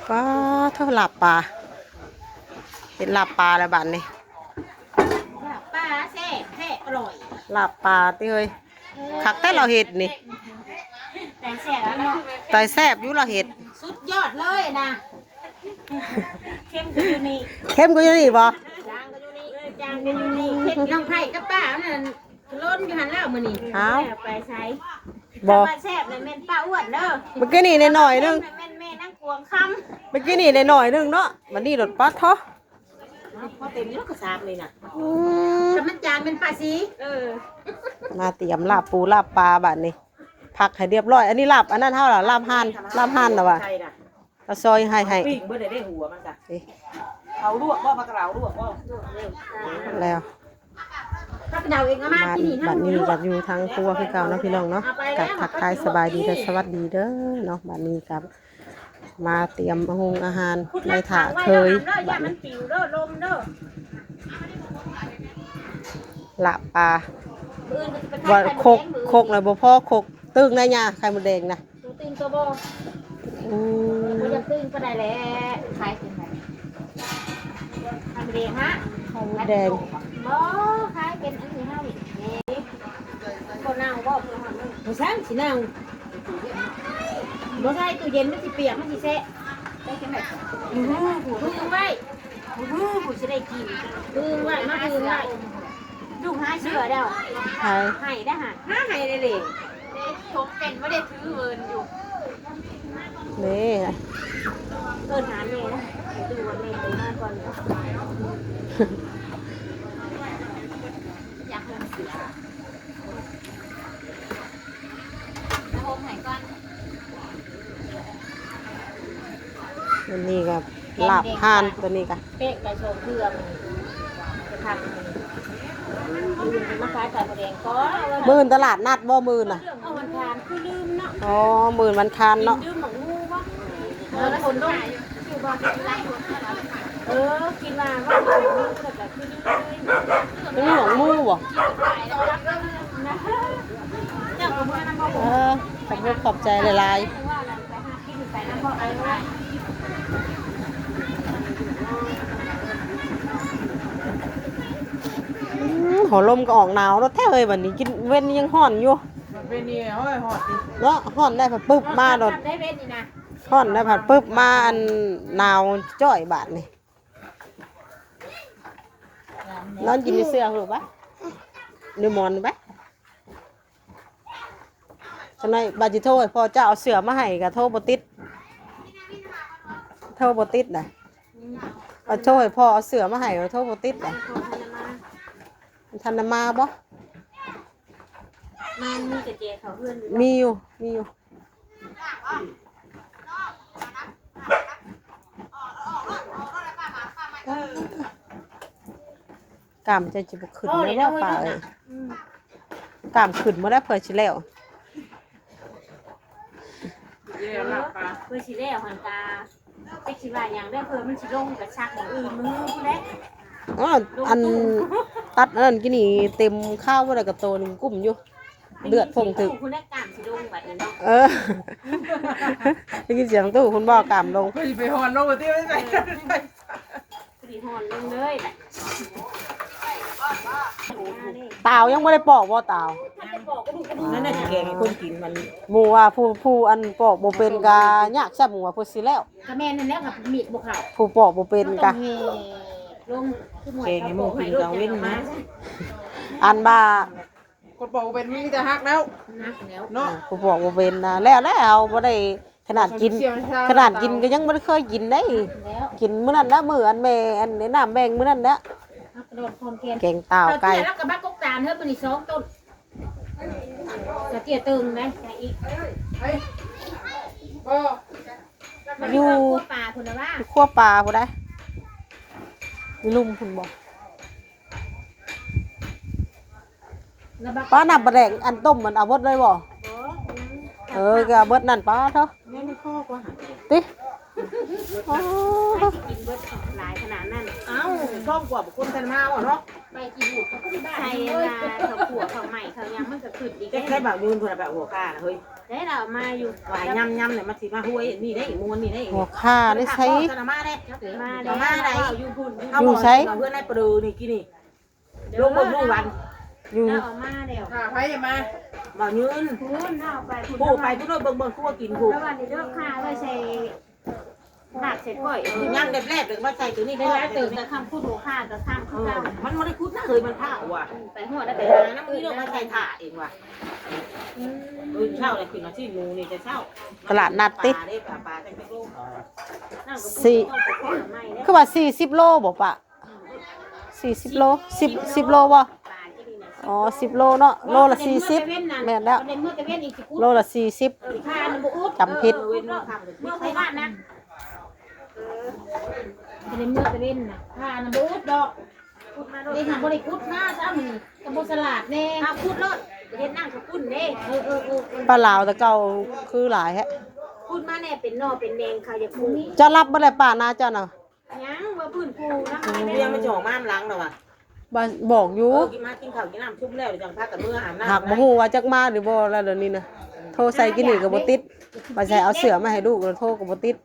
ປ້າໂທ້ ລາບປາ ເຮັດລາບປາແລ້ວບາດນີ້ ລາບປາແຊບແທ້ ອະລ່ອຍ ລາບປາຕິເຮີ້ຍ ເອີ ຄັກແທ້ລາວເຮັດນີ້ ແຕ່ແຊບຢູ່ເນາະ ແຕ່ແຊບຢູ່ລາວເຮັດ ສຸດຍອດເລີຍນະ ເຄັມກວ່າຢູ່ນີ້ ເຄັມກວ່າຢູ່ນີ້ບໍ່ ຈາງກວ່າຢູ່ນີ້ ຈາງກວ່າຢູ່ນີ້ ເຮັດນ້ອງໄຜ່ກັບປ້ານັ້ນ ລົ້ນຢູ່ຫັ້ນແລ້ວມື້ນີ້ ອ້າວ ແລ້ວໄປໃສ ບໍ່ ຄັນວ່າແຊບນະແມ່ນປ້າອ້ວນເດີ ມື້ກີ້ນີ້ໜ້ອຍໆໜຶ່ງ ແມ່ນແມ່ນາງກວງຄຳ ມື້ກີ້ນີ້ໜ້ອຍໆໜຶ່ງເນາະ ບັດນີ້ໂລດ ປາດໂທ້ ພໍເຕັມຢູ່ກະສາບນີ້ນະ ອືມ ຄັນມັນຈາງແມ່ນປ້າສີ ເອີ ມາຕຽມລາບປູລາບປາບາດນີ້ ພັກໃຫ້ຮຽບຮ້ອຍ ອັນນີ້ລາບ ອັນນັ້ນເຮົາລະ ລາບຫ່ານ ລາບຫ່ານລະວ່າ ເອົາຊອຍໃຫ້ ໃຫ້ ເອົາປີ້ງເບິດເລີຍເດ້ຫົວມັນກະ ເອີ ເອົາລວກບໍ່ ພາກະລາວລວກບໍ່ ແລ້ວ ພາກະລາວເອງເອົາມາ ມາ ທີ່ນີ້ ບັດນີ້ກະຢູ່ທາງຄົວຄືເກົ່າເນາະພີ່ນ້ອງເນາະ ກະທັກທາຍສະບາຍດີ ແລະ ສະຫວັດດີເດີເນາະ ບັດນີ້ກະມາຕຽມໂຮງອາຫານ ໄວ້ຖ້າເຄີຍ ບັດນີ້ ລາບປາ ວ່າຄົກ ຄົກລະບໍ່ພໍ ຄົກຕຶ້ງໄດ້ຫຍ້າ ໄຂ່ມົດແດງນະ ຕື່ນກໍບໍ່ ອືມ ບໍ່ຢາກຕື່ນປານໃດແຫຼະ ຂາຍເປັນໄດ ໄຂ່ມົດແດງຫະ ໄຂ່ມົດແດງ ບໍ່ ຂາຍເປັນອັນນີ້ເຮົານີ້ ບໍ່ເນົ່າບໍ່ ບໍ່ຊັ້ນຊິເນົ່າ ບໍ່ໃສ່ຕູ້ເຢັນມັນຊິປຽກ ມັນຊິແຊະ ໄປຈັ່ງໃດ ມື້ຮືຜູ້ ມື້ໄວ້ ມື້ຮືຜູ້ຊິໄດ້ກິນ ມື້ໄວ້ ມາມື້ໄວ້ ລູກຫາເຊື້ອແລ້ວ ໃຜ ໄຫ້ໄດ້ຫາ ຫາໄຫ້ໄດ້ເລີຍ ເດ້ ສົມເປັນບໍ່ໄດ້ຖືເອີນຢູ່ ນີ້ ເອີ້ນຫາແມ່ນະ ດູວ່າແມ່ນມາກ່ອນ ຢາກເອີ້ນເສືອ ມາໂຮມໃຫ້ກ່ອນ ອັນນີ້ກໍ ລາບຫ່ານ ຕົວນີ້ກະ ເປະໄປສອງເທື່ອ ມື້ອື່ນມາຂາຍໄຂ່ມົດແດງກ່ອນ ມື້ອື່ນຕະຫຼາດນັດບໍ່ ມື້ອື່ນນະ ເອົາວັນຄານຄືລືມເນາະ ອໍ ມື້ອື່ນວັນຄານເນາະ ລືມໝາກໝູບໍ່ ເອີ ຄົນລົງ ເອີ ຄິດວ່າ ຄືລືມ ມີໝາກໝູບໍ່ ເຈົ້າກໍເມືອນຳບໍ່ ເອີ ຂອບອົກຂອບໃຈຫຼາຍໆ ອືມ ຫົວລົມກໍອອກໜາວແລ້ວແທ້ເອີຍ ບັດນີ້ກິນເວັນຍັງຮ້ອນຢູ່ ເວັນນີ້ ໂອ້ຍ ຮ້ອນຕິ ເນາະ ຮ້ອນໄດ້ພັດປຶບມາໂລດ ໄດ້ເວັນນີ້ນະ ຮ້ອນໄດ້ພັດປຶບມາ ອັນ ໜາວຈ້ອຍບາດນີ້ ນອນກິນຢູ່ເສື້ອພຸ້ນລູກປະ ຢູ່ໝອນໄປ ຈັກໜ້ອຍບາດຊິໂທໃຫ້ພໍ່ເຈົ້າເອົາເສື້ອມາໃຫ້ກໍໂທບໍ່ຕິດ ໂທບໍ່ຕິດນະ ບາດໂທໃຫ້ພໍ່ເອົາເສື້ອມາໃຫ້ກໍໂທບໍ່ຕິດນະ ມັນທັນໄດ້ມາບໍ່ ມັນມີກະແຈເຂົ້າເຮືອນຢູ່ ມີຢູ່ ມີຢູ່ ກ້າມເຈົ້າຊິບໍ່ຂຶ້ນແລ້ວບໍ່ ປ້າເອີຍ ອືມ ກ້າມຂຶ້ນບໍ່ໄດ້ ເພື່ອຊິແລ້ວ ເພື່ອຊິແລ້ວຫັ້ນກະ ຈັກຊິວ່າຫຍັງເດີ ເພື່ອມັນຊິລົງກະຊັກມື້ອື່ນມື້ພຸ້ນແຫຼະ ອໍ ອັນ ຕັດອັນນັ້ນກີ້ນີ້ເຕັມຄາວບໍ່ໄດ້ກະໂຕໜຶ່ງກຸ້ມຢູ່ ເລືອດພົ່ງຖືກ ຜູ້ໃດກ້າມຊິລົງບັດນີ້ເນາະ ເອີ ໄດ້ຍິນສຽງຕູ້ພຸ້ນບໍ່ ກ້າມລົງ ເພິ່ນຊິໄປຮ້ອນລົງຕິ ໄປ ຊິຮ້ອນລົງເລີຍ ຕາວຍັງບໍ່ໄດ້ປອກບໍ່ຕາວ ນັ້ນນະ ຊິແກງໃຫ້ຄົນກິນມັນ ໝູ່ວ່າຜູ້ ຜູ້ອັນປອກບໍ່ເປັນກະຍາກຊ້ຳ ໝູ່ວ່າເພິ່ນຊິແລ້ວ ກະແມ່ນຫັ້ນແຫຼະ ມີດບໍ່ເຂົ້າ ຜູ້ປອກບໍ່ເປັນກະ ແກງໃຫ້ໝູ່ກິນກາງເວັນນະ ອັນວ່າ ຄົນປອກບໍ່ເປັນມີແຕ່ຮັກແລ້ວ ຮັກແລ້ວ ເນາະ ຜູ້ປອກບໍ່ເປັນນະ ແລ້ວແລ້ວ ເຮົາບໍ່ໄດ້ ຂະໜາດກິນ ຂະໜາດກິນກໍຍັງບໍ່ໄດ້ເຄີຍກິນໄດ໋ ກິນມື້ນັ້ນນະ ມື້ອັນແມ່ ອັນແນະນ້ຳແບ່ງມື້ນັ້ນນະ ແກງຕາວໄກ່ ລາວກໍບັກກົກຕານເຮີ ມື້ນີ້ສອງຕົ້ນ ສະເຕີຍເຕີງໄດ໋ ໃສ່ອີກ ບໍ່ ຢູ່ ຢູ່ຄົວປາພຸ້ນນະວ່າ ຢູ່ຄົວປາພຸ້ນໃດ໋ ຢູ່ລຸ່ມພຸ້ນບໍ່ ປ້າ ນ້ຳປາແດກອັນຕົ້ມມັນເອົາເບິດເລີຍບໍ່ ບໍ່ ຍັງ ເອີ ກໍເອົາເບິດນັ້ນ ປ້າເທີ ຍັງບໍ່ພໍກວ່າ ຕິ ໂອ້ ໃຜຊິກິນເບິດຫຼາຍຂະໜາດນັ້ນ ເອົ້າ ຊອງກວ່າບໍ່ຄົນທັນມາບໍ່ເນາະ ໄປກິນໝົດກໍບໍ່ໄດ້ ໃສ່ອັນນ່າ ເຂົ້າຂົ້ວເຂົ້າໃໝ່ເຂົ້າຫຍັງມັນກໍຂຶ້ນອີກເດ້ ໃຊ້ບ່າວຍືນພຸ້ນນະ ໄປເອົາຫົວຂ່ານະເຮີ້ຍ. ເດ້ລາວມາຢູ່ ວ່າຍຳໆ ນີ້ມັນຊິມາຫ້ວຍອັນນີ້ໄດ້ ມ່ວນນີ້ໄດ້. ຫົວຂ່າໄດ້ໃສ? ມາແລ້ວ ມາໄດ້. ເຮົາຢູ່ພຸ້ນ ເຮົາບອກເພື່ອນນາຍປະເດີນີ້ກີ້ນີ້ ລົງເບິ່ງດູວັນ ຢູ່ ເອົາມາແລ້ວ. ຂ້າໃຜມາ? ບ່າວຍືນ. ພຸ້ນເຮົາໄປພຸ້ນ ຜູ້ໄປພຸ້ນ ເບິ່ງໆ ຄົວກິນພຸ້ນ. ແລ້ວວັນນີ້ເດີ ຂ້າໄວ້ໃສ່ ລາບໃສ່ກ້ອຍ ເອີ ຍຳແລບໆ ເດີ ມາໃສ່ໂຕນີ້ ໄດ້ຫຼາຍເຕີບ ແຕ່ຄຳຂຸດຫົວຂ່າ ແຕ່ຄຳຄືເກົ່າ. ມັນບໍ່ໄດ້ຂຸດນະເຮີ້ຍ ມັນພາກວ່າ ໄປຮອດແລ້ວ ໄປຫານຳນີ້ ເດີ ມາໃສ່ຖ້າເອງວ່າ. ອືມ ຕື່ນເຊົ້າແລ້ວຂຶ້ນມາຊື້ໝູນີ້ແຕ່ເຊົ້າ ຕະຫຼາດນັດຕິ. ປາເດ້ ປາ ປາຈັກໂລ? ສີ່ ຄືວ່າສີ່ສິບໂລບໍ່ປະ? ສີ່ສິບໂລ ສິບ ສິບໂລບໍ່? ອໍ ສິບໂລເນາະ ໂລລະສີ່ສິບ. ແມ່ນແລ້ວ ໂລລະສີ່ສິບ. ຈຳຜິດ. ເອີ ເມື່ອໄປບ້ານນະ ເອີ ບໍ່ໄດ້ເມື່ອຕາເວັນນະ ຖ້ານະບໍ່ອຸດດອກ. ເດ້ຫາບໍ່ໄດ້ຂຸດມາຊ້ຳ ກະບໍ່ສະຫຼາດແນ່. ເອົາຂຸດໂລດ ເຮັດນ້ຳເຂົ້າປຸ້ນເດ້. ເອີໆໆໆ ປາລາວແຕ່ເກົ່າຄືຫຼາຍແຮະ. ຂຸດມາແນ່ ເປັນໜໍ່ເປັນແໜງ ເຂົາຢາກປູກ. ເຈົ້າລັບບໍ່ໄດ້ປານາເຈົ້ານະ? ຍັງ ວ່າພື້ນປູນະ ອືມ ຍັງໄປຈອງມານຫຼັງນະວ່າ ບ- ບອກຢູ່. ເອີ ກິນ ມາກິນເຂົ້າກິນນ້ຳຊຸມແລ້ວ ຈັ່ງພາກັນເມືອອາບນ້ຳ. ຫາກບໍ່ຮູ້ວ່າຈັກມາຫຼືບໍ່ແລ້ວດຽວນີ້ນະ. ໂທໃສ່ກິນນີ້ກະບໍ່ຕິດ ວ່າຊິເອົາເສື້ອມາໃຫ້ລູກ ໂທກະບໍ່ຕິດ.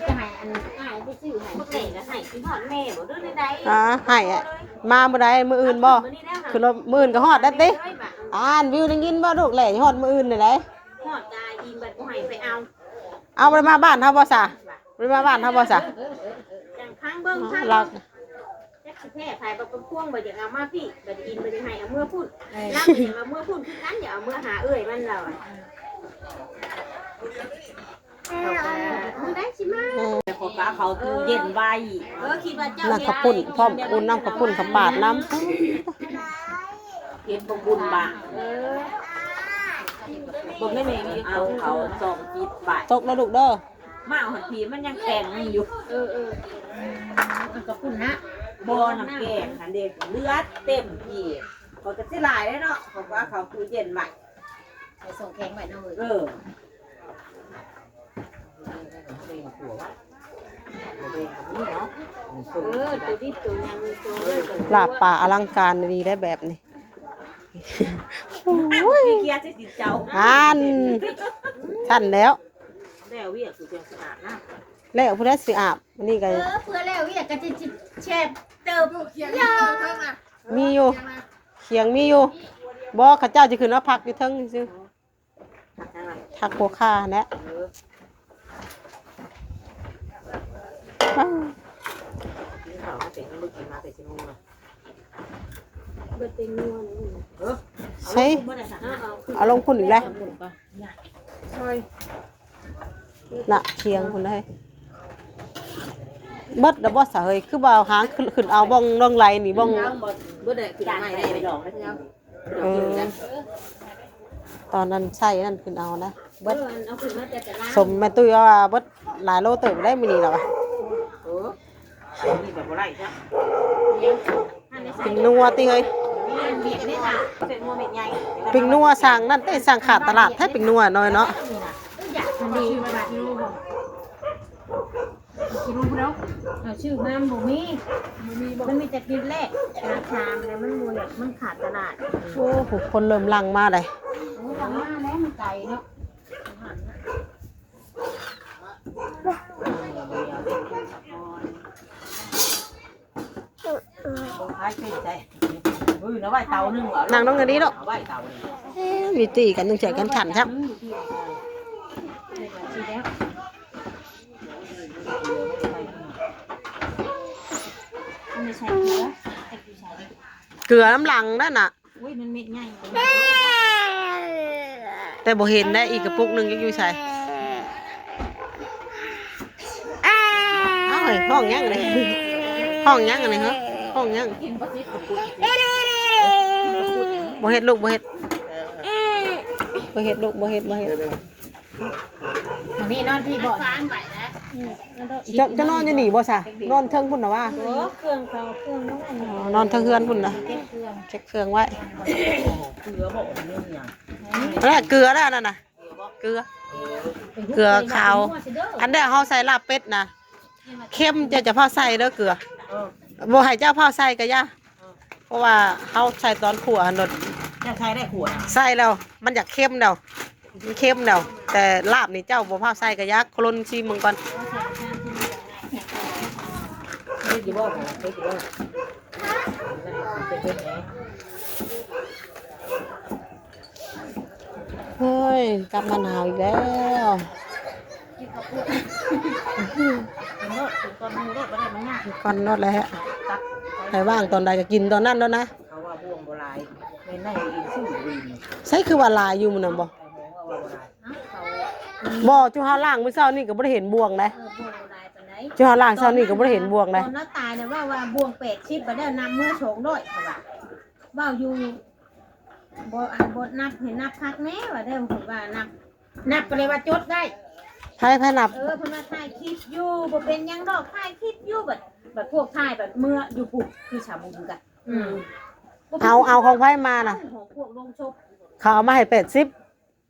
ຈະໃຫ້ອັນອ້າຍໄປຊື້ໃຫ້ ບັກແດງກະໃຫ້ ຊິຮອດແມ່ບໍ່ ຫຼືໃດໆ? ອ່າ ໃຫ້ອະ ມາມື້ໃດ? ມື້ອື່ນບໍ່? ຂຶ້ນລົດມື້ອື່ນກະຮອດແລ້ວຕິ. ອ່ານ ວິວໄດ້ຍິນບໍ່ລູກ ແຫຼະຮອດມື້ອື່ນນີ້ແຫຼະ. ຮອດກະອີ່ມ ບັດບໍ່ໃຫ້ໄປເອົາ. ເອົາ ບໍ່ໄດ້ມາບ້ານເຮົາບໍ່ສະ? ບໍ່ໄດ້ມາບ້ານເຮົາບໍ່ສະ? ຈັ່ງພັງເບິ່ງ ພັງເບິ່ງ ຈັກຊິແພ້ໃຜ. ບັກປະພວງບໍ່ຢາກເອົາມາພີ້ ບັດອີ່ມບໍ່ຢາກໃຫ້ເອົາເມືອພຸ້ນ. ລາວບໍ່ຢາກເອົາເມືອພຸ້ນຄືກັນ ຢາກເອົາເມືອຫາເອື້ອຍມັນລາວ. ເຂົາກະ ມື້ໃດຊິມາ? ແຕ່ຂໍປາເຂົ້າຕູ້ເຢັນໄວ້. ເອີ ຄິດວ່າເຈົ້າ ນ້ຳເຂົ້າປຸ້ນພ້ອມ ອຸ່ນນ້ຳເຂົ້າປຸ້ນເຂົ້າປາດນຳ. ເຮັດບໍ່ບຸນບາດ. ເອີ ເບິ່ງໄດ້ແມ່ ເອົາເຂົ້າສອງຈິດບາດ. ຕົກແລ້ວລູກເດີ. ມາເອົາຫັ້ນພີ້ ມັນຍັງແຂງຢູ່. ເອີໆ ອືມ ມັນກະປຸ້ນນະ. ບໍ່ ນ້ຳແກງຫັ້ນເດ້ ເລືອດເຕັມພີ້. ຂ້ອຍກະເສຍດາຍເດ້ເນາະ ຂ້ອຍກະເອົາເຂົ້າຕູ້ເຢັນໄວ້ ໃສ່ຊ່ອງແຂງໄວ້ເນາະ. ເອີ ເອີ ໂຕດິບໂຕຫຍັງ ໂຕເລີຍ ລາບປາອະລັງການດີໄດ໋ແບບນີ້. ໂອ້ຍ ເກຍໃສ່ຕີນເຈົ້າ ຫັ້ນ ຊັ້ນແລ້ວ. ແລ້ວວຽກ ຊິອາບນ້ຳ ແລ້ວຜູ້ໃດຊິອາບ ອັນນີ້ກະ ເອີ ເພື່ອແລ້ວວຽກກະຊິແຊບເຕີບ. ມີຢູ່ ຂຽງມີຢູ່. ບໍ່ ເຂົາເຈົ້າຊິຂຶ້ນມາພັກຢູ່ເທິງຊື່ໆ ພັກຫຍັງລະ? ພັກຫົວຂ່າຫັ້ນແຫຼະ. ເອີ ກິນເຂົ້າເຮົາເປັນ ມື້ກິນມາແຕ່ຊິໂມງລະ? ເບິດເປັນງົວນີ້. ເອີ ໃສ່ ເອົາລົງພຸ້ນອີກແລ້ວ. ນະ ຄຽງພຸ້ນເຮີ້ຍ. ເບິດລະບໍ່ສະເຮີ້ຍ ຄືວ່າຫາງຂຶ້ນ ຂຶ້ນເອົາບ່ອນໜອງໄຫຼນີ້ ບ່ອນ ເບິດໄດ້ ຄືໄດ້ໄມ້ໄດ້ດອກໄດ້. ເອີ ຕອນນັ້ນໃສ່ນັ້ນຂຶ້ນເອົານະ ເບິດ. ເອີ ເອົາຂຶ້ນມາແຕ່ຕະຫຼາດ. ສົມແມ່ຕຸ້ຍວ່າເບິດຫຼາຍໂລເຕີບໄດ໋ມື້ນີ້ລະວ່າ. ເອີ ອັນນີ້ກະບໍ່ໄດ້ຈ້ະ ເປັນນົວຕິເຮີ້ຍ. ເປັນນົວສັ່ງນັ້ນເດ້ ສັ່ງຂາດຕະຫຼາດແທ້ ເປັນນົວນ້ອຍເນາະ. ເອົາຊື່ມາມັນບໍ່ມີ ມັນມີແຕ່ກິນແລກ ການຊາມແລ້ວມັນບໍ່ ມັນຂາດຕະຫຼາດ. ໂອ້ ຜູ້ຄົນເລີ່ມຫຼັ່ງມາໄດ໋. ໂອ້ ຫຼັ່ງມາແລ້ວ ມັນໄກເນາະ. ຂາຍເປັນໃຈ ເອີ ເອົາໄວ້ເຕົາໜຶ່ງ ເອົາລົງ ນັ່ງລົງອັນນີ້ເນາະ ເອົາໄວ້ເຕົາໜຶ່ງ. ເອີ ມີຕີກັນ ຕ້ອງໃຊ້ກັນຂັນຊ້ຳ. ເກືອ ເກືອນຳຫຼັງນັ້ນນະ. ໂອ້ຍ ມັນເມັດໃຫຍ່ ແຕ່ບໍ່ເຫັນໄດ໋ ອີກກະປຸກໜຶ່ງຈັກຢູ່ໃສ. ເອົ້າ ເຮີ້ຍ ຮ້ອງຫຍັງອັນນີ້ ຮ້ອງຫຍັງອັນນີ້ ເຮີ້ຍ ຮ້ອງຫຍັງ. ບໍ່ເຮັດລູກ ບໍ່ເຮັດ ບໍ່ເຮັດລູກ ບໍ່ເຮັດ ບໍ່ເຮັດ. ນີ້ນອນພີ້ບໍ່? ເຈົ້າ ເຈົ້ານອນຢູ່ນີ້ບໍ່ຊະ? ນອນເທິງພຸ້ນນະຫວາ? ໂອ້ ເຄື່ອງເຂົາ ເຄື່ອງນອນ ນອນເທິງເຮືອນພຸ້ນນະ ເກັບເຄື່ອງ ເກັບເຄື່ອງໄວ້. ເກືອບໍ່? ອັນນັ້ນເກືອແລ້ວ ອັນນັ້ນນະ ເກືອ ເກືອຂາວ. ອັນໃດເຮົາໃສ່ລາບເປັດນະ ເຄັມ ເຈົ້າຈະພາວໃສ່ເດີເກືອ. ເອີ ບໍ່ໃຫ້ເຈົ້າພາວໃສ່ກະຢ່າ ເອີ ເພາະວ່າເຮົາໃສ່ຕອນຂົ້ວຫັ້ນໂລດ. ເຈົ້າໃສ່ໄດ້ຂົວນະ ໃສ່ແລ້ວ ມັນຢາກເຄັມແລ້ວ ມັນເຄັມແລ້ວ ແຕ່ລາບນີ້ເຈົ້າບໍ່ພາໃສ່ກະຢາກ ໂຄລົນຊີມເບິ່ງກ່ອນ ເຮັດຢູ່ບໍ່ ເຮັດຢູ່ບໍ່? ເຮີ້ຍ ກັບມາໜາວອີກແລ້ວ ກິນໂລດ ກິນກ່ອນໝູ່ໂລດ ບໍ່ໄດ້ມາຍາກ ກິນກ່ອນໂລດແຫຼະ ໃຜວ່າງຕອນໃດກໍກິນຕອນນັ້ນໂລດນະ ເຂົາວ່າບ່ວງບໍ່ຫຼາຍ ແມ່ນໄດ້ອີກຊື່ອີກ ໃສຄືວ່າຫຼາຍຢູ່ມື້ນັ້ນບໍ່? ບໍ່ ຈຸເຮົາລ້າງມື້ເຊົ້ານີ້ກໍບໍ່ໄດ້ເຫັນບ່ວງໃດ ເອີ ບໍ່ຫຼາຍປານໃດ ຈຸເຮົາລ້າງເຊົ້ານີ້ກໍບໍ່ໄດ້ເຫັນບ່ວງໃດ ຕອນລາວຕາຍນະ ເວົ້າວ່າບ່ວງແປດສິບ ບາດແລ້ວນັບເມືອສອງຮ້ອຍ ເຂົາວ່າ ເວົ້າຢູ່ ບໍ່ ອັນ ບໍ່ນັບໃຫ້ນັບຄັກແດ່ວ່າແລ້ວ ເພິ່ນວ່ານັບ ນັບກໍເລີຍວ່າຈົດໄດ້ ໃຜ ໃຜນັບ ເອີ ເພິ່ນວ່າຖ່າຍຄລິບຢູ່ ບໍ່ເປັນຫຍັງດອກ ຖ່າຍຄລິບຢູ່ ບັດ ບັດພວກຖ່າຍ ບັດເມືອຢູ່ພຸ້ນ ຄືສາວບຸນກະ ອືມ ເອົາ ເອົາຂອງໃຜມານະ ຂອງພວກໂລງສົບ ເຂົາເອົາມາໃຫ້ແປດສິບ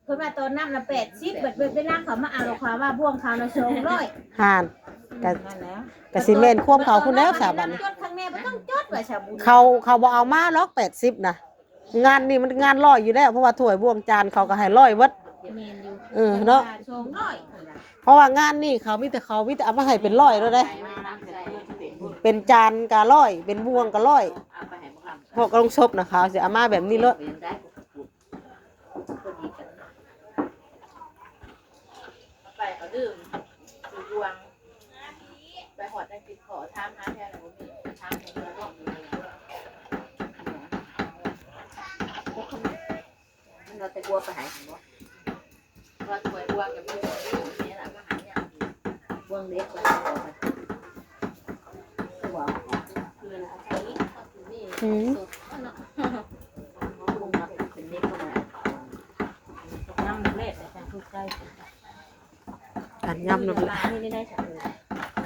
ເພິ່ນວ່າຕອນນັ້ນນະແປດສິບ ບັດເວລາເຂົາມາເອົາ ເຂົາວ່າບ່ວງເຂົານະສອງຮ້ອຍ ຫັ້ນ ກະ ນັ້ນແຫຼະ ກະຊິແມ່ນຄວາມເຂົາພຸ້ນແລ້ວສາບັດນີ້ ຈົດຂ້າງແນ່ບໍ່ຕ້ອງຈົດວ່າສາບຸນ ເຂົາ ເຂົາບໍ່ເອົາມາດອກແປດສິບນະ ງານນີ້ມັນງານຮ້ອຍຢູ່ແລ້ວ ເພາະວ່າຖ້ວຍບ່ວງຈານເຂົາກໍໃຫ້ຮ້ອຍເບິດ ແມ່ນຢູ່ ເອີ ເນາະ ສອງຮ້ອຍ ເພາະວ່າງານນີ້ເຂົາມີແຕ່ ເຂົາມີແຕ່ເອົາມາໃຫ້ເປັນຮ້ອຍໂລດເດ້ ເປັນຈານກໍຮ້ອຍ ເປັນບ່ວງກໍຮ້ອຍ ພວກໂລງສົບນະ ເຂົາຊິເອົາມາແບບນີ້ໂລດ ໄປເຂົາດື່ມ ຊື້ບ່ວງ ໄປຮອດຈັ່ງຕິດຂໍຖາມຫາແທ້ລະບໍ່ມີ ຖາມເພິ່ນວ່າເນາະ ມັນເອົາແຕ່ບົວໄປໃຫ້ເຫັນບໍ່? ວ່າຖ້ວຍບ່ວງກໍມີ ນີ້ລະມາໃຫ້ຍາມ ບ່ວງເລັກ ບ່ວງ ອືມ ນ້ຳເລັກ ຈັງຖືກໃຈ ອັນຍຳນຳລາບ ນີ້ໄດ້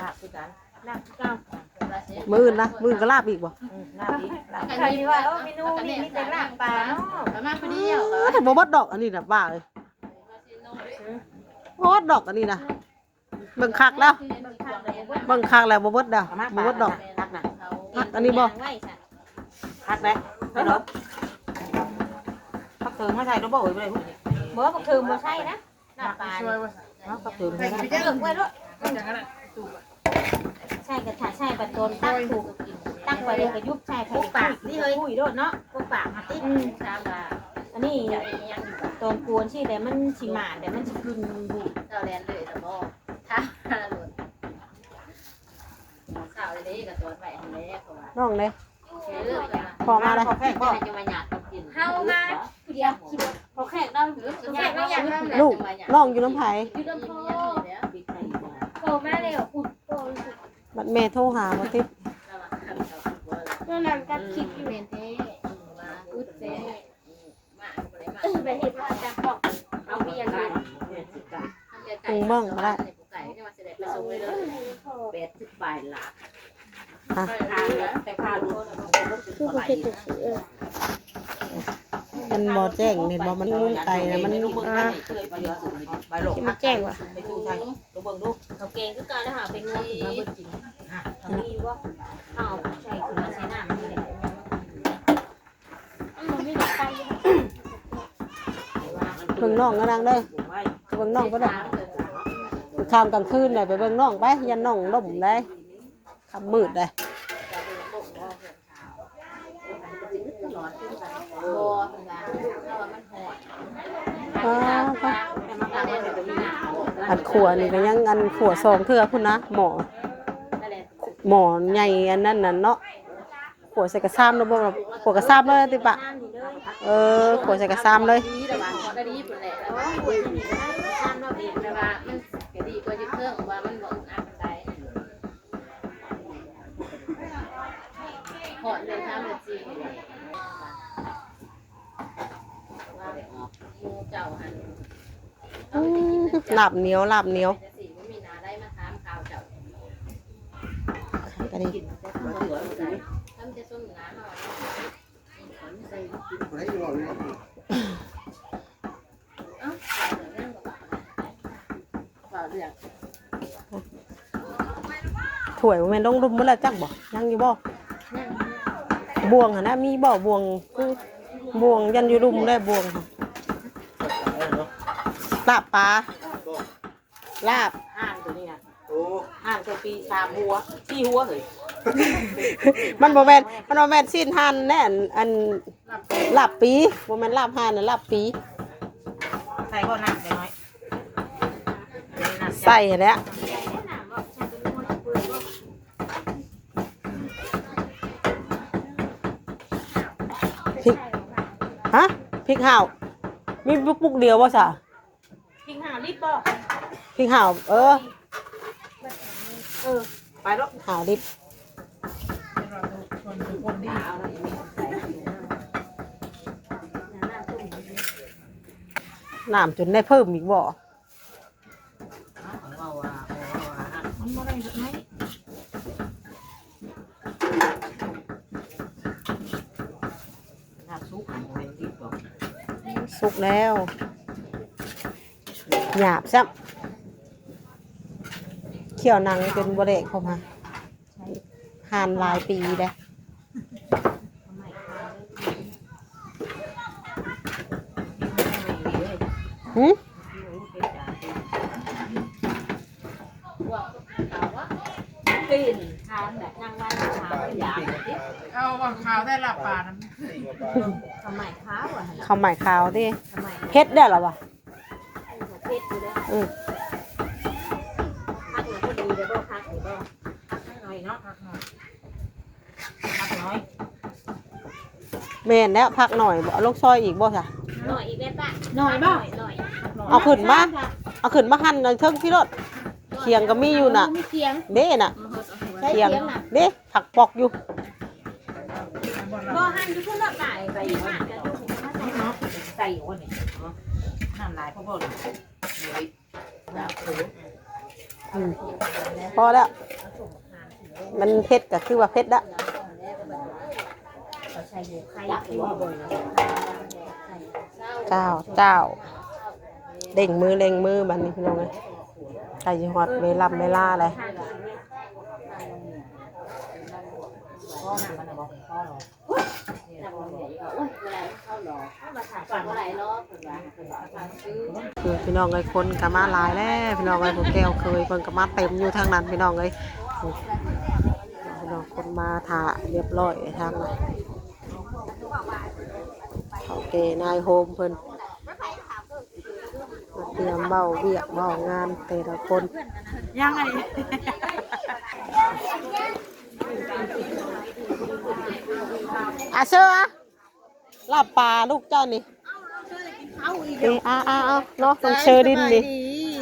ລາບຄືກັນ ລາບຄືເກົ່າ ມື້ອື່ນນະ ມື້ອື່ນກໍລາບອີກບໍ່? ອືມ ລາບອີກ ລາບ ໃຜຊິວ່າ ໂອ້ ເມນູນີ້ມີແຕ່ລາບປາເນາະ ປະມານຜູ້ດຽວ ເອີ ບໍ່ເບິດດອກ ອັນນີ້ນະ ວ່າເອີຍ ບໍ່ເບິດດອກ ອັນນີ້ນະ ເບິ່ງຄັກແລ້ວ ເບິ່ງຄັກແລ້ວ ບໍ່ເບິດດອກ ບໍ່ເບິດດອກ ຜັກນະ ຜັກອັນນີ້ບໍ່? ຜັກໄດ໋ ຜັກເຖິງມາໃສ່ ບໍ່ເອີຍ ບໍ່ໄດ້ ບໍ່ ຜັກເຖິງບໍ່ໃສ່ນະ ນ້ຳປານີ້ ເອົາ ຜັກເຖິງໃສ່ ເລືອກໄວ້ໂລດ ໃສ່ກະຖາ ໃສ່ປາໂຕນ ຕັກ ປຸກ ຕັກໄປແລ້ວກະຍຸບໃສ່ ປຸກປາກນີ້ເຮີ້ຍ ປຸກໂລດເນາະ ປຸກປາກມາຕິ ອືມ ຖາມວ່າ ອັນນີ້ ຕອນກວນຊີ້ແຫຼະ ມັນຊິໝານ ແຕ່ມັນຊິຂຶ້ນ ເຈົ້າແລ່ນເລີຍລະບໍ່? ຖາມຫາໂລດ ເຊົ້າເດ້ກະຕອນໄວ້ຫັ້ນແຫຼະ ເພາະວ່າ ນ້ອງເດ້ ເອີ ພໍ່ມາເດ້ ແຂກບໍ່? ເຮົາມາຜູ້ດຽວ ພໍ່ແຂກເນາະ ພໍ່ແຂກເນາະ ລູກ ນ້ອງຢູ່ນຳໃຜ? ຢູ່ນຳພໍ່ ພໍ່ມາແລ້ວ ອຸດ ພໍ່ ບັດແມ່ໂທຫາບໍ່ຕິດ ຕອນນັ້ນກໍຄິດຢູ່ ແມ່ນແທ້ ອຶດແທ້ ມາບໍ່ໄດ້ມາ ໄປເຮັດມາຈາກກອກ ເອົາວຽນ ເບິ່ງບໍ່ໄດ້ ແປດສິບປາຍລະ ຮະ ແຕ່ຄ່າລົດ ຄືບໍ່ເຮັດຈັ່ງຊີ້ ເອີ ມັນບໍ່ແຈ້ງ ເຫັນບໍ່ ມັນໄກນະ ມັນ ອ່າ ຊິມາແຈ້ງວ່າ ໄປຕູ້ໃສ່ ລອງເບິ່ງດູ ເຂົາແກງຄືເກົ່າແລ້ວ ຫາໄປງວງອີກ ມີຢູ່ບໍ່? ເອົາໃສ່ ຄືວ່າໃສ່ນ້ຳນີ້ແຫຼະ ເບິ່ງນ້ອງນາງເດີ ເບິ່ງນ້ອງເພິ່ນເດີ ຄ່ຳກາງຄືນໄດ້ ໄປເບິ່ງນ້ອງໄປ ຢ້ານນ້ອງລົ້ມໄດ໋ ຄ່ຳມືດໄດ໋ ອັນຄົວນີ້ກໍຍັງ ອັນຄົວສອງເທື່ອພຸ້ນນະ ໝໍ້ ໝໍ້ໃຫຍ່ອັນນັ້ນນະເນາະ. ຂົ້ວໃສ່ກະຊາມເລີຍບໍ່? ຂົ້ວກະຊາມເລີຍຕິປະ? ເອີ ຂົ້ວໃສ່ກະຊາມເລີຍ. ອືມ ລາບໜຽວ ລາບໜຽວ ອັນນີ້ ຖ້ວຍບໍ່ແມ່ນລົງລຸ່ມໝົດແລ້ວຈັກບໍ່? ຍັງຢູ່ບໍ່? ບ່ວງຫັ້ນນະ ມີບໍ່? ບ່ວງຄື ບ່ວງ ຢ້ານຢູ່ລຸ່ມແລ້ວບ່ວງ ລາບປາ ລາບ ຫ່ານຕົວນີ້ນະ ໂອ້ ຫ່ານຕົວປີສາມຫົວ ສີ່ຫົວເຮີ້ຍ ມັນບໍ່ແມ່ນ ມັນບໍ່ແມ່ນຊີ້ນຫ່ານແນ່ ອັນ ອັນ ລາບປີ ບໍ່ແມ່ນລາບຫ່ານນະ ລາບປີ ໃສ່ບໍ່ ນ້ຳຈັກໜ້ອຍ ໃສ່ຫັ້ນແຫຼະ ພິກ ຮະ ພິກຫາວ ມີປຸກດຽວບໍ່ຊະ? ພິກຫາວລິບບໍ່? ພິກຫາວ ເອີ ເອີ ໄປໂລດ ຫາວລິບ ນ້ຳຈົນໄດ້ເພີ່ມອີກບໍ່? ມັນບໍ່ໄດ້ເຮັດໃຫ້ ສຸກແລ້ວ ຫຍາບຊ້ຳ ຂ້ຽວໜັງຈົນບໍ່ແດກເຂົ້າມາ ຫ່ານຫຼາຍປີແລ້ວ ຫື? ເອົາວ່າຂາວແທ້ລາບປານະ ເຂົ້າໝ້າຍຂາວ ເຂົ້າໝ້າຍຂາວຕິ ເຜັດແດ່ລະວະ ເຜັດຢູ່ເດ້ ອື ຜັກໜ້ອຍກໍດີເດ້ບໍ່ ຜັກນີ້ບໍ່ ຜັກໜ້ອຍເນາະ ຜັກໜ້ອຍ ແມ່ນແລ້ວ ຜັກໜ້ອຍບໍ່ ເອົາລົງຊອຍອີກບໍ່ຊະ? ໜ້ອຍອີກແລ້ວປະ ໜ້ອຍບໍ່? ໜ້ອຍ ເອົາຂຶ້ນມາ ເອົາຂຶ້ນມາຫັ່ນເທິງພີ້ໂລດ ຂຽງກໍມີຢູ່ນະ ມີຂຽງ ເດ້ນະ ໃຊ້ຂຽງນະ ເດ້ ຜັກປອກຢູ່ ບໍ່ ຫັ່ນຢູ່ພຸ້ນໂລດ ຫຼາຍໄປຢູ່ຫັ້ນ ໃສ່ໂອນີ້ ນ້ຳຫຼາຍພໍບໍ່ ອືມ ພໍແລ້ວ ມັນເຜັດກໍຄືວ່າເຜັດລະ ເຈົ້າ ເຈົ້າ ເລັ່ງມື ເລັ່ງມື ບັດນີ້ພີ່ນ້ອງເອີຍ ໃກ້ຊິຮອດເວລາ ເວລາແລ້ວ. ເອີ ພີ່ນ້ອງເອີຍ ຄົນກໍມາຫຼາຍແລ້ວ ພີ່ນ້ອງເອີຍ ຜູ້ແກ້ວເຄີຍເພິ່ນກໍມາເຕັມຢູ່ທາງນັ້ນ ພີ່ນ້ອງເອີຍ ພີ່ນ້ອງ ຄົນມາຖ້າຮຽບຮ້ອຍທາງນັ້ນ ເຖົ້າແກ່ນາຍໂຮມເພິ່ນ ມາຕຽມເວົ້າວຽກເວົ້າງານແຕ່ລະຄົນ ຍັງອັນນີ້ ອາເຊີ ອາ ລາບປາລູກເຈົ້ານີ້ ເອົາ ເອົາ ເອົາ ເອົາເນາະ ນ້ອງເຊີດິນນີ້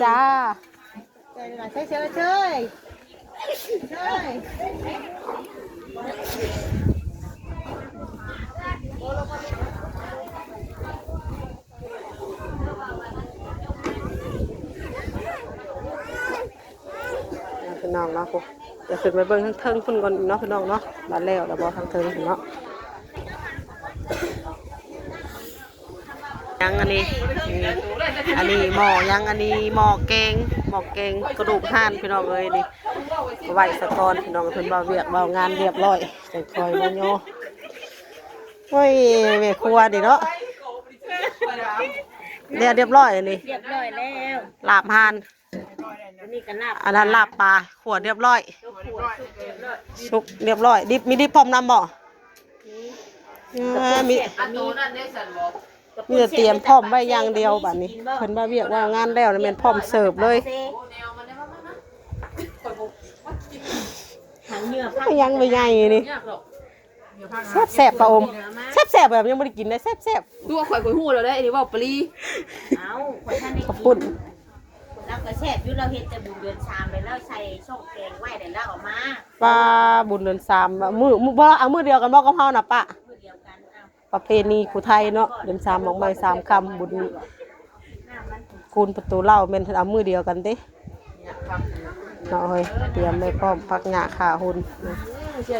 ສະບາຍດີ ຈ້າ. ໃສ່ເຊີ ເຊີ ເຊີ ພີ່ນ້ອງເນາະ ດຽວຂຶ້ນໄປເບິ່ງທາງເທິງພຸ້ນກ່ອນເນາະ ພີ່ນ້ອງເນາະ ວ່າແລ້ວແລ້ວບໍ່ທາງເທິງພຸ້ນເນາະ. ຫຍັງອັນນີ້ ອັນນີ້ໝໍ້ຫຍັງ ອັນນີ້ໝໍ້ແກງ ໝໍ້ແກງກະດູກຫ່ານ ພີ່ນ້ອງເອີຍ ນີ້ ໄວ້ສາກ່ອນ ພີ່ນ້ອງ ເພິ່ນເວົ້າວຽກເວົ້າງານຮຽບຮ້ອຍ ຈັ່ງຄ່ອຍມາຍໍ້. ໂອ້ຍ ແມ່ຄົວນີ້ເນາະ ແລ້ວຮຽບຮ້ອຍອັນນີ້ ຮຽບຮ້ອຍແລ້ວ ລາບຫ່ານ ອັນນີ້ກໍລາບ ອັນນັ້ນລາບປາ ຂົ້ວຮຽບຮ້ອຍ ສຸກຮຽບຮ້ອຍ ດິບ ມີດິບພ້ອມນຳບໍ່? ມີ ເອີ ມີ ອັນໂຕນັ້ນເດ້ຊັ້ນບໍ່? ມີແຕ່ຕຽມພ້ອມໄວ້ຢ່າງດຽວ ບາດນີ້ເພິ່ນວ່າວຽກວ່າງານແລ້ວ ແມ່ນພ້ອມເສີບເລີຍ. ຫຍັງໃບໃຫຍ່ນີ້ ແຊບໆ ປາອົມ ແຊບໆ ແບບຍັງບໍ່ໄດ້ກິນເດ້ ແຊບໆ. ຕົວຂ້ອຍ ຂ້ອຍຮູ້ແລ້ວເດ້ ອັນນີ້ເວົ້າປະລີ. ເອົ້າ ຂ້ອຍທັນໄດ້ ເຂົ້າປຸ້ນ ລາວກໍແຊບຢູ່ ລາວເຮັດແຕ່ບຸນເດືອນສາມ ແລ້ວລາວໃສ່ຊ່ອງແກງໄວ້ ແລ້ວລາວເອົາມາ. ປາ ບຸນເດືອນສາມ ມື້ ມື້ ບໍ່ ເອົາມື້ດຽວກັນບໍ່ກັບເຮົານະປະ? ມື້ດຽວກັນ ເອົ້າ ປະເພນີຜູ້ໄທເນາະ ເດືອນສາມ ດອກໄມ້ສາມຄຳ ບຸນຄູນປະຕູເຫຼົ່າ ແມ່ນເອົາມື້ດຽວກັນຕິ. ເນາະເຮີ້ຍ ຕຽມໄວ້ພ້ອມ ຜັກຫຍ້າຂ້າຫຸ່ນ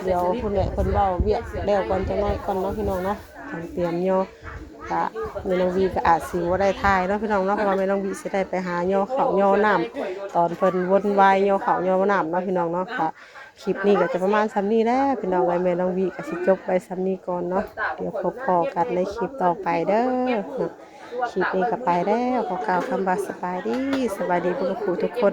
ດຽວພຸ້ນແຫຼະ ເພິ່ນເວົ້າວຽກແລ້ວກ່ອນຈັກໜ້ອຍກ່ອນເນາະ ພີ່ນ້ອງເນາະ ຈັ່ງຕຽມຍໍ້. ກະແມ່ນ້ອງວີກໍອາດຊິບໍ່ໄດ້ຖ່າຍເນາະ ພີ່ນ້ອງເນາະ ເພາະວ່າແມ່ນ້ອງວີຊິໄດ້ໄປຫາຍໍ້າເຫຍໍ້ນ້ຳ ຕອນເພິ່ນວົນວາຍຍໍ້ເຫຍື້ອນ້ຳເນາະ ພີ່ນ້ອງເນາະ. ກະ ຄລິບນີ້ກໍຈະປະມານສ່ຳນີ້ແຫຼະພີ່ນ້ອງເອີຍ ແມ່ນ້ອງວີກໍຊິຈົບໄວ້ສ່ຳນີ້ກ່ອນເນາະ ດຽວພົບພໍ້ກັນໃນຄລິບຕໍ່ໄປເດີເນາະ ຄລິບນີ້ກໍໄປແລ້ວ ຂໍກ່າວຄຳວ່າສະບາຍດີ ສະບາຍດີເບິດທຸກຜູ້ທຸກຄົນ.